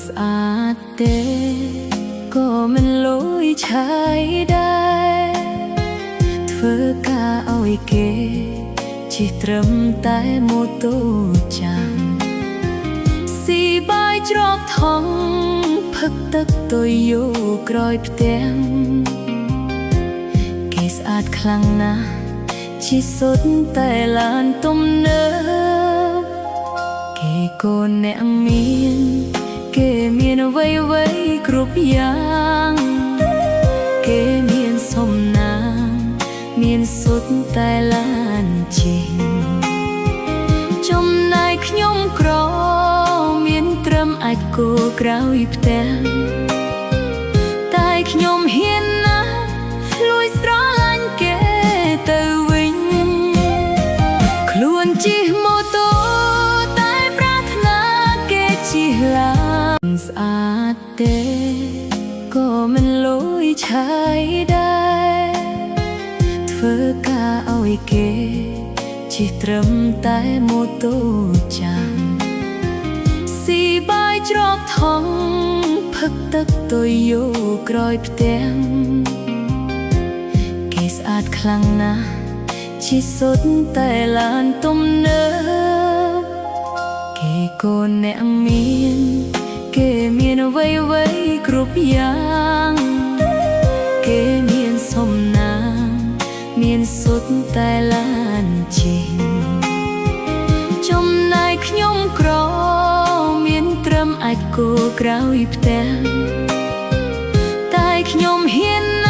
ស្អាតទេក៏មិនលួយឆាយដែរធ្វើការឲ្យគេជិះត្រឹមតែម៉ូតូចាំស៊ីបាយច្រកថងផឹកទឹកទុយយោក្រោយផ្ទាំងគេស្អាតខ្លាំងណាស់ជិះសុទ្ធតែឡានទំនើបគេកូនអ្នកមានគេមានអ្វីអ្វីៗគ្រប់យ៉ាងគេមានសំណាងមានសុទ្ធតែឡានជិះចំណែកខ្ញុំក្រមានត្រឹមអាចគោក្រោយផ្ទះតែខ្ញុំហ៊ានណាស់លួចស្រឡាញ់គេទៅវិញខ្លួនជិះម៉ូតូតែប្រាថ្នាគេជិះឡានស្អាតទេក៏មិនលួយឆាយដែរធ្វើការឲ្យគេជិះត្រឹមតែម៉ូតូចាំស៊ីបាយច្រកថងផឹកទឹកទុយយោក្រោយផ្ទាំងគេស្អាតខ្លាំងណាស់ជិះសុទ្ធតែឡានទំនើបគេកូនអ្នកមានគេមានអ្វីអ្វីៗគ្រប់យ៉ាងគេមានសំណាងមានសុទ្ធតែឡានជិះចំណែកខ្ញុំក្រមានត្រឹមអាចគោក្រោយផ្ទះតែខ្ញុំហ៊ាន